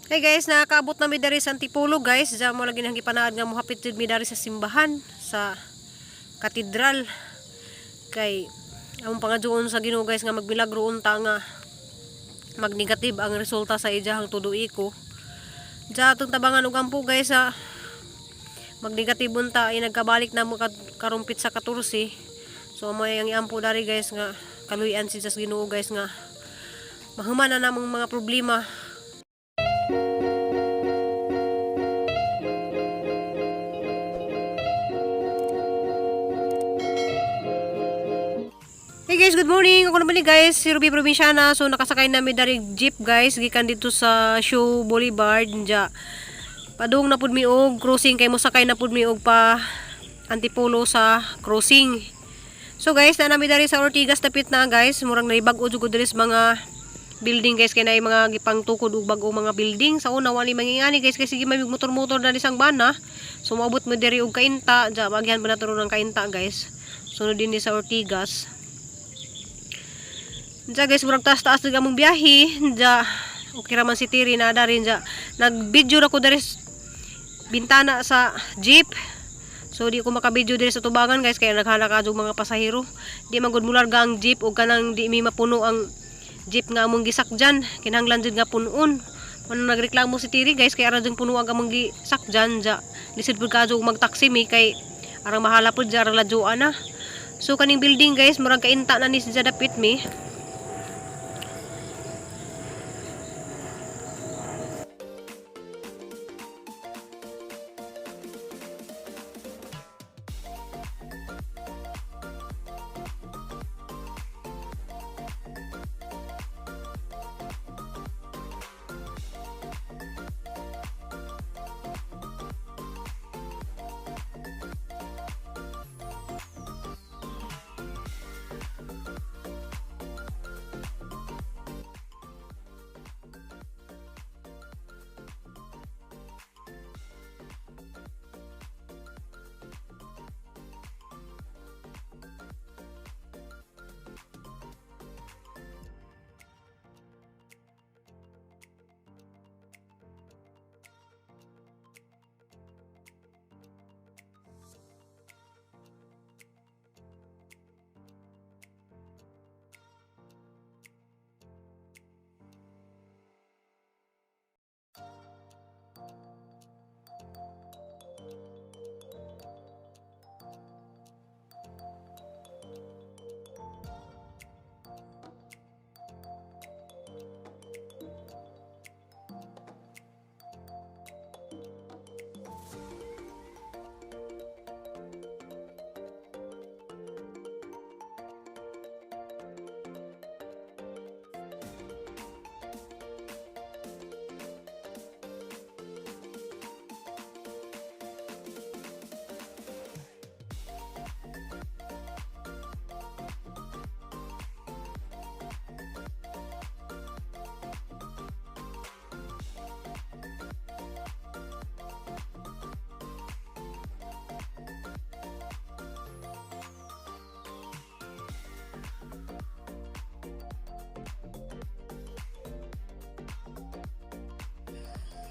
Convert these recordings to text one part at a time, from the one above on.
Hey guys, nakakaabot na mi dari sa Antipolo, guys. Diyan mo lagi nang gipanaad nga mohapit jud mi dari sa simbahan sa katedral. Kay among pangadyoon sa Ginoo, guys, nga magmilagro unta nga magnegative ang resulta sa iyahang tuduiko. Diyan atong tabangan og ampo, guys, sa magnegative unta ay nagkabalik na mo karumpit sa 14. So amo ang iampo dari, guys, nga kaluy-an si sa Ginoo, guys, nga mahuman na namong mga problema. Hey guys, good morning. Ako naman ni guys, si Ruby Provinciana. So nakasakay na mi dari jeep, guys, gikan dito sa Show Boulevard. Diya. Padung na pud mi og crossing kay mosakay na pud mi og pa Antipolo sa crossing. So guys, na nami dari sa Ortigas dapit na, guys. Murang naibag-o jud ko diri sa mga building, guys, kay naay mga gipangtukod og bag-o mga building. Sa una wali mangingani, guys, kay sige may motor-motor dali sang bana. So moabot mo diri og kainta, diya magihan pa nato ng kainta, guys. Sunod din ni sa Ortigas. Diya guys, murag taas-taas na among biyahe. Diya, okay raman si Tiri na dari diya. Nag-video ra ko dari bintana sa jeep. So di ko maka-video diri sa tubangan, guys, kaya naghana ka mga pasahero. Di man gud mularga ang jeep og kanang di mi mapuno ang jeep nga among gisakjan. Kinahanglan jud nga punuon. Mano nagreklamo si Tiri, guys, kay ara jud puno ang among gisakjan diya. Lisod pud kaadyo magtaksi mi kay arang mahala pud diya, arang ladyoan na. So kaning building, guys, murag kainta na ni siya dapit mi.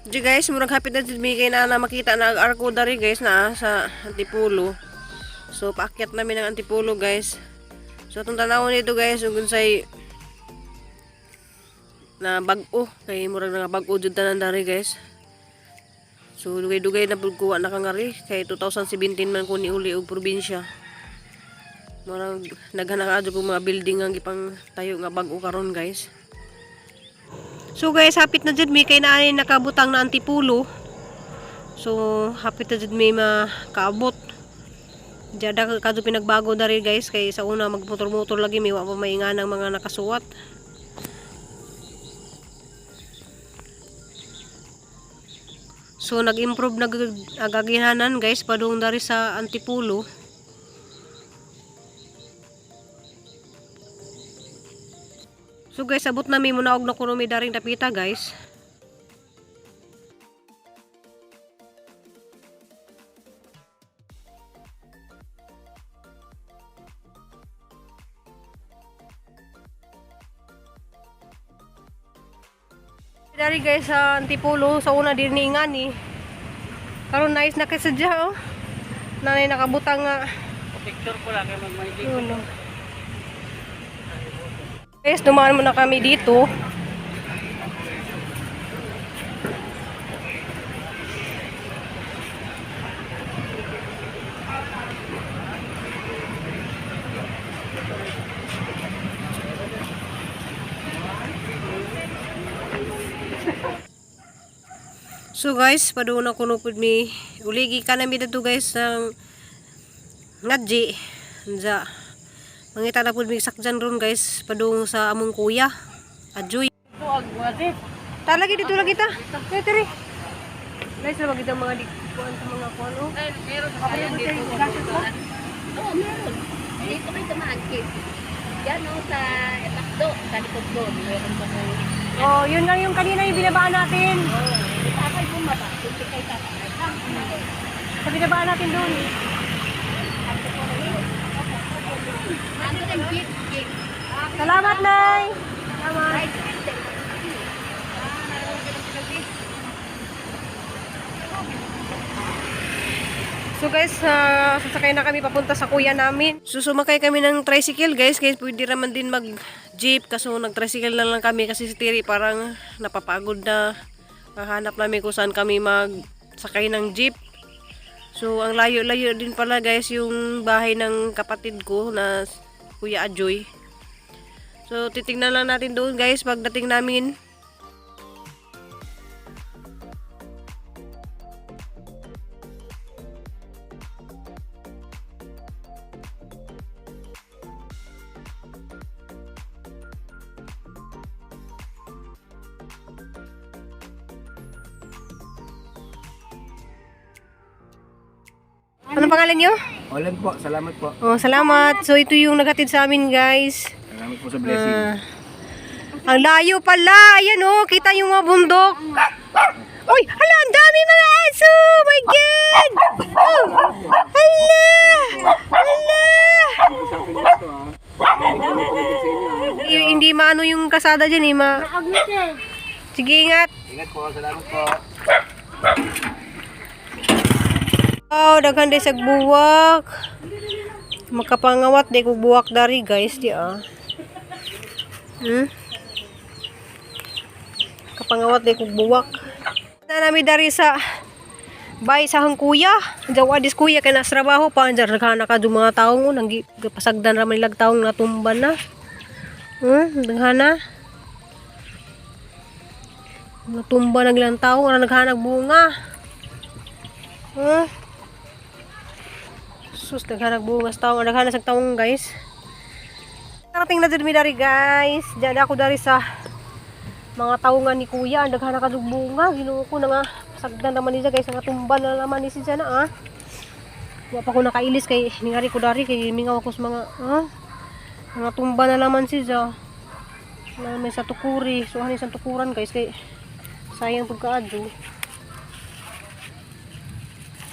Di guys, murag hapit na jud mi kay na makita na ang arko dari, guys, na sa Antipolo. So paakyat namin ng Antipolo, guys. So atong tanawon nito, guys, ug unsay na bag-o kay murag nga bag-o jud tanan dari, guys. So dugay-dugay na pud kuha nakangari kay 2017 man ko niuli og probinsya. Murag naghan na kaadyo kog mga building ang gipang tayo nga bag-o karon, guys. So guys, hapit na jud mi kay naay nakabutang na Antipolo. So hapit na jud mi makaabot. Diya kadto pinagbago dari, guys, kay sa una magmotor-motor lagi mi, wa pa may ng mga nakasuwat. So nag-improve na ang agihanan, guys, padung dari sa Antipolo. So guys, abot na mi, munaog na kuno mi daring dapita, guys. Dari guys sa Antipolo, sa una din ni ngani. Karon nice na kay sadya oh. Nanay nakabutang nga. Picture ko lang kay magmay. Yun, oh. Guys, dumaan muna kami dito. So guys, padung na kuno pud mi uligi ka nami didto guys ng ngadji. Anja. Mangita na pud mi sakjan ron guys padung sa among kuya. Adjoy. Talagi dito lagi ta. Kay tiri. Guys, ra kita mga dikuan sa mga kuan oh. Ay, meron sa kayan dito. Oo, meron. Dito kayo dumaan, Kit. Yan o, sa Etakdo, sa likod ko. Meron pa kayo. Oh, yun lang yung kanina yung binabaan natin. Oo, hindi pa kayo bumaba. Hindi kayo sasakay. Sa binabaan natin doon. Ano yung jeep, jeep. Salamat, Nay. Salamat. So guys, sasakay na kami papunta sa kuya namin. So sumakay kami ng tricycle guys, guys pwede naman din mag jeep kaso nag-tricycle na lang kami kasi si Tiri parang napapagod na. Hahanap namin kung saan kami magsakay ng jeep. So ang layo-layo din pala guys yung bahay ng kapatid ko na Kuya Ajoy. So titingnan lang natin doon guys pagdating namin. Anong pangalan niyo? Olan po, salamat po. Oh, salamat. So ito yung naghatid sa amin guys. Salamat po sa blessing. Ah. Ang layo pala. Ayan oh, kita yung mga bundok. Uy, hala, ang dami mga aso. My God! Oh, hala! Hala! Hindi maano yung kasada dyan eh. Ma. Sige, ingat. Ingat po, salamat po. Oh, daghan day sa buwak. Makapangawat day kog buwak dari guys, di ah. Kapangawat day kog buwak. Na nami dari sa bay sa hang kuya. Jawa dis kuya kay nas trabaho pa anjar daghan na ka mga taong nang pasagdan ra man ilag taong natumban na. Daghan na. Natumba na ilang taong ara naghanag bunga. Huh? Sus, naghanag bungas taong. Naghanag sa taong, guys. Karating na dyan mi dari, guys. Diyan ako dari sa mga taongan ni kuya. Ang naghanag ka bunga. Ginoo ko na nga. Sagdan naman niya, guys. Nga tumba na naman ni siya na, ah. Wa pa ko nakailis kay ningari ko dari kay mingaw ako sa mga mga tumba na naman siya. Na may sa tukuri. So, ano sa tukuran, guys, kay sayang pagkaadyo.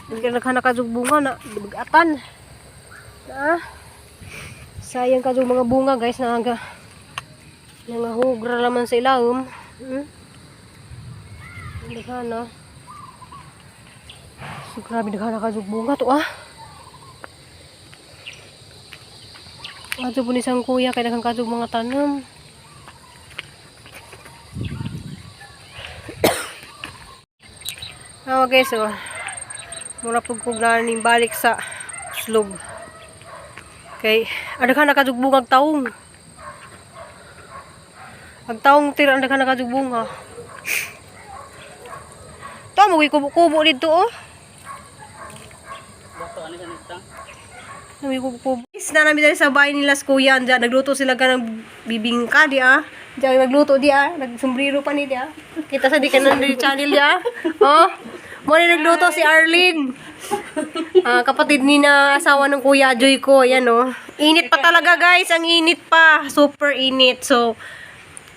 Hindi ka naghanap ka bunga na bigatan. Na. Sayang ka mga bunga guys na nga nangahugra laman sa ilawom. Daghana. So grabe daghana ka bunga to ah. Adto po ni sang kuya kay daghang kadug mga tanom. Ah, guys, so mura pug kog ning balik sa slog. Kay adaghan na kadug bungag taong. Ang taong tira ang daghan na kadug bunga. To mo kubo-kubo dito oh. Bato ano sa nita? Nami kubo-kubo. Is na namin dali sa bahay nila sa kuya diyan nagluto sila ka ng bibingka di ah. Diyan nagluto di ah, nagsombrero pa ni di ah. Kita sa di ka ng channel di ah. Oh. Mo ni nagluto si Arlene. Ah, kapatid ni na asawa ng Kuya Joy ko, ayan oh. Init pa talaga guys, ang init pa, super init. So,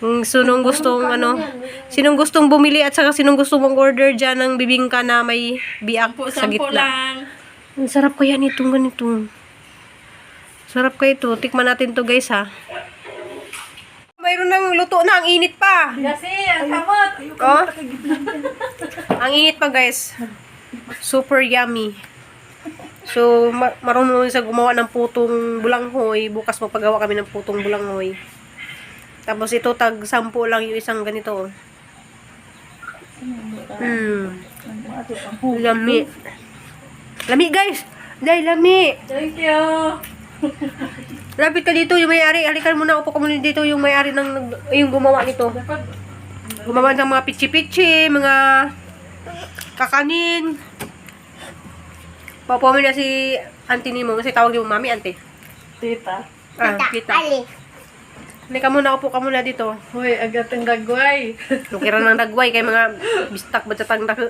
kung sinong gustong ano, sinong gustong bumili at saka sinong gustong mag-order diyan ng bibingka na may biak sa Sampu gitna. lang. Ang sarap kaya nitong ganito. Sarap kaya ito. Tikman natin to guys ha. Mayroon nang luto na, ang init pa. Kasi, ang kamot. Oh. Ang init pa, guys. Super yummy. So, marunong sa gumawa ng putong bulanghoy. Bukas magpagawa kami ng putong bulanghoy. Tapos ito, tag 10 lang yung isang ganito. Oh. Lami. Lami, guys! Dahil lami! Thank you. Lapit ka dito, yung may-ari. Halika muna, upo ka muna dito yung may-ari ng, yung gumawa nito. Gumawa ng mga pichi-pichi, mga kakanin. Paupo mo na si auntie ni mo. Kasi tawag yung mami, auntie. Tita. Ah, kita. Halika muna, upo ka muna dito. Hoy, agat ang dagway. Lukira ng dagway kay mga bistak ba tang dak.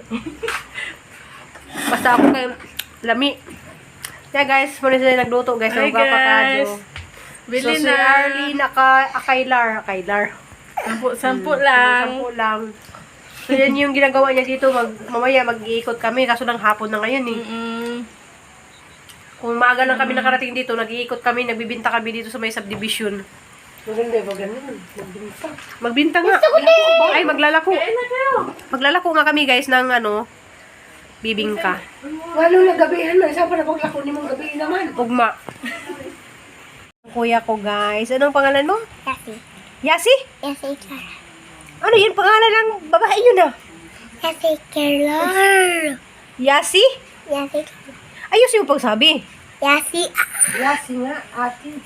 Basta ako kay lami. Yeah guys, muna sila nagluto, guys. Hi, Ang gwapa guys. kaadyo. Bili So, si na. Arlene akailar, akailar. Sampu, sampu lang. Sampu lang. So, yan yung ginagawa niya dito. Mamaya mag-iikot kami. Kaso lang hapon na ngayon eh. Kung maaga lang kami nakarating dito, nag-iikot kami, nagbibinta kami dito sa may subdivision. Maganda ba ganun? Magbinta. Magbinta nga. Ay, maglalako. Kain na kayo. Maglalako nga kami guys ng ano, bibingka. Walo na gabihan na. Isa pa na paglako ni mong gabi naman. Ugma. Kuya ko guys. Anong pangalan mo? Yasi. Yasi? Yasi Clara. Ano yun? Pangalan ng babae yun ah. Yasi Clara. Yasi? Yasi. Ayos yung pagsabi. Yasi. Yasi nga, ate.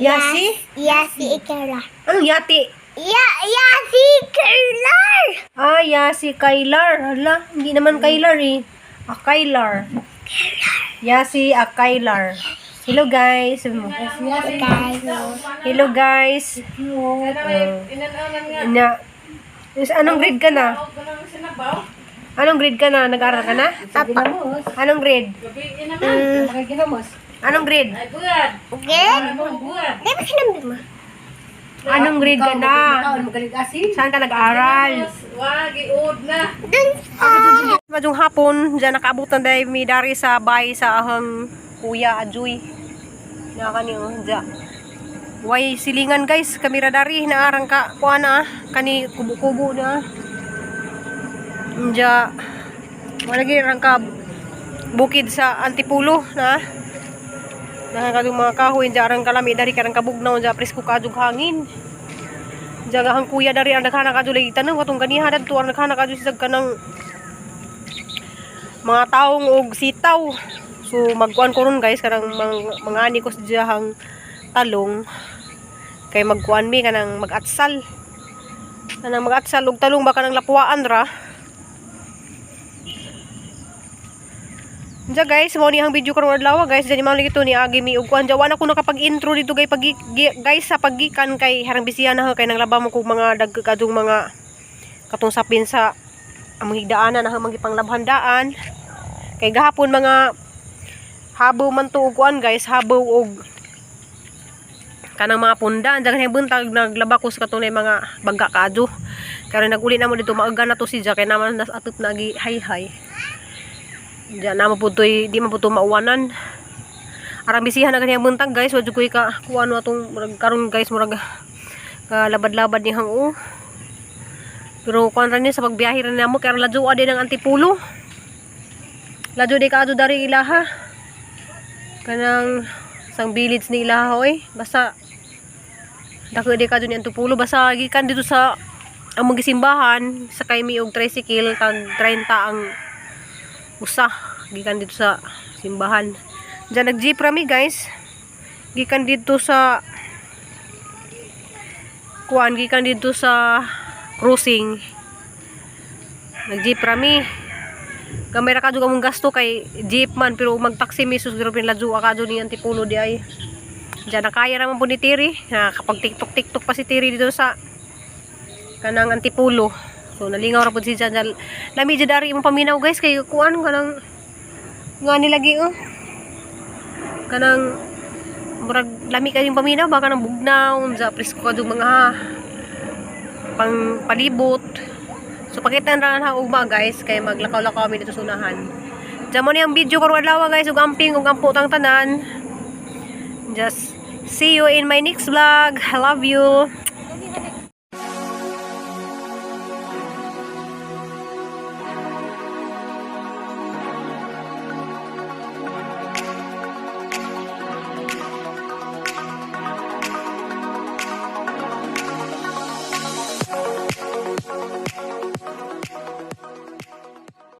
Yasi? Yasi Clara. Anong yati? Ya, Yasi Clara. Ah, Yasi Kylar. Hala, hindi naman Kylar eh. Akailar. Yasi Akailar. Hello guys. Sabi mo. Guys. Hello guys. Na, is, anong grade ka na? Anong grade ka na? Nag-aral ka na? Apa. Anong grade? Anong grade? Good. Di ba sinabi mo? Anong grade ka na? Saan ka nag-aral? Dun sa... Madyong hapon, dyan nakaabot na dahil mi dari sa bay sa ahang kuya Ajoy. Na kani oh, dya. Way silingan guys, kamera dari naarang ka kuan na kani kubo-kubo na. Dya. Wala gyud rang ka bukid sa Antipulo na. Nakakadung mga kahoy dya arang kalami dari karang kabugnaw dya presko kaadug hangin. Dya nga ang kuya dari ang naghana kadto lagi tanom katong ganiha dadto ang naghana kadto sa kanang mga taong og sitaw. So magkuan ko ron guys kanang mga ani ko sa diyahang talong kay magkuan mi kanang mag-atsal. Kanang mag-atsal og talong baka nang lapuaan ra. Diya guys, mao ni ang video karon adlaw guys. Diyan mao lagi to ni agi mi og kuan. Diya wala ko nakapag-intro dito gay pag guys sa paggikan kay harang bisiyan na kay nanglaba mo kog mga dagkadong mga katong sapin sa among higdaanan na among gipanglabhandaan. Kay gahapon mga habaw man to og kuan guys, habaw og kanang mga punda. Andiyan kanang buntag naglaba ko sa katong mga bangka kaadyo. Karon naguli na mo dito maaga na to si Jack kay naman nas atop na gi hay-hay. Diyan na mo pud to'y di man pud to mauwanan. Arang bisihan na kaniyang buntag guys, wa jud ko'y ka kuan atong murag karon guys murag kalabad-labad ni hang o. Pero kuan ra ni sa pagbiyahe ra namo kay ladyo din ang Antipulo. Ladyo di kaadto dari ilaha. Kanang sang village ni ilaha oy. Basta dako di kaadto ni Antipulo basta gikan dito sa among gisimbahan sakay mi og tricycle tag 30 ang usa gikan dito sa simbahan. Diyan nag-jeep rami guys. Gikan dito sa kuan gikan dito sa crossing. Nag-jeep rami. Gamay ra kadto among gasto kay jeep man pero mag-taxi mi sus grabe ladyo kadto ni Antipulo di ay. Diyan nakaya ra man po ni Tiri. Nakapag TikTok TikTok pa si Tiri dito sa kanang Antipulo. So nalingaw ra pud si Jan. Lami jud dari imong paminaw guys kay kuan kanang nga nilagi oh. Kanang murag lami kayong paminaw baka nang bugnaw unsa presko kadtong mga pang palibot. So pakita na lang ha ugma guys kay maglakaw-lakaw kami dito sa unahan. Diyan mo ni ang video karong adlaw guys ug amping ug ampo tang tanan. Just see you in my next vlog. I love you.